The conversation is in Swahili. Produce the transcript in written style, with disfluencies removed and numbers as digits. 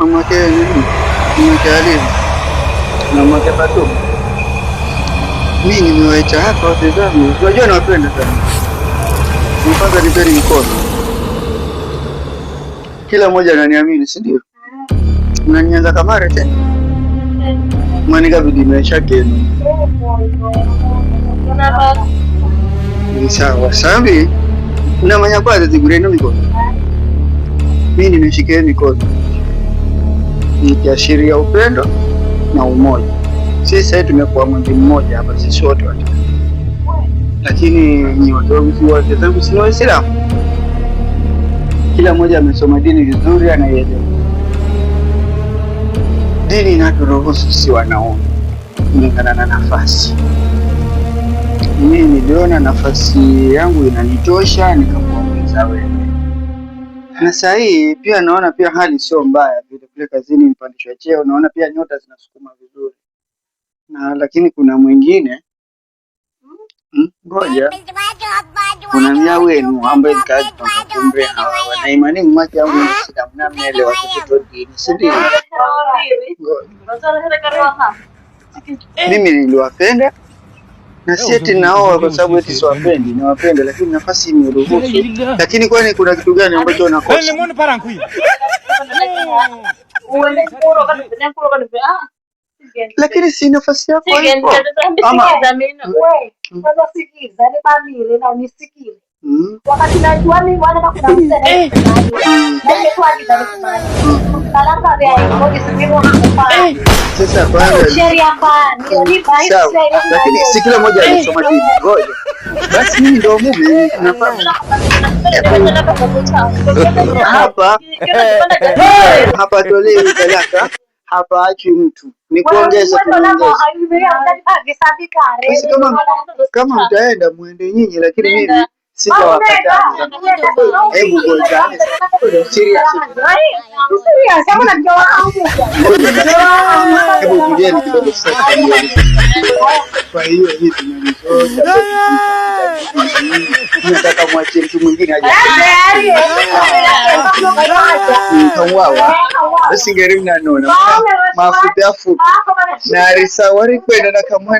Mamake nini? Mamake Halima na mamake Fatuma. Mimi nimewaita hapa wake zangu, unajua nawapenda sana. Kwanza nipeni mkono, kila mmoja ananiamini, si ndio? Mnanianza kamare tena mwanika vidimesha kenu ni sawa sambi namanya kwanza zigureni mikono. Mimi nimeshikia mikono nikiashiria upendo na umoja. Sisi sasa tumekuwa mwili mmoja hapa, sisi wote watatu, lakini ni watu wangu, wake zangu si Waislamu, kila mmoja amesoma dini vizuri, anaielewa dini. Inaturuhusu si wanaume kulingana na nafasi. Mimi niliona nafasi yangu inanitosha, nikakuongeza wewe na saa hii pia naona pia hali sio mbaya vile vile, kazini mpandishwa cheo, naona pia nyota zinasukuma vizuri na lakini kuna mwingine ngoja kuna mnya wenu ambaye nikazi kumbe wana imani mwake au sida mnamele watoto dini, si ndio? Mimi niliwapenda na si eti naoa kwa sababu eti siwapendi, nawapenda, lakini nafasi imeruhusu. Lakini kwani kuna kitu gani ambacho nakosa? Lakini si nafasi yako ipo. Ama Wakati najua mimi wala kuna mtu sasa kwanza lakini si kila mmoja alisoma dini. Ngoja basi, mimi ndio mume nafahamu hapa hapa tolewi talaka hapa achi mtu ni kuongeza tunaongeza. Basi kama mtaenda muende nyinyi, lakini mimi sijawakataza. Hebu ngoja serious, hebu tulieni kidogo sasa. Kwa hiyo hii tunanizote, nataka mwachie mtu mwingine aje kauawa singerimnanona mafupi afupi na risawari kwenda na kamwenda.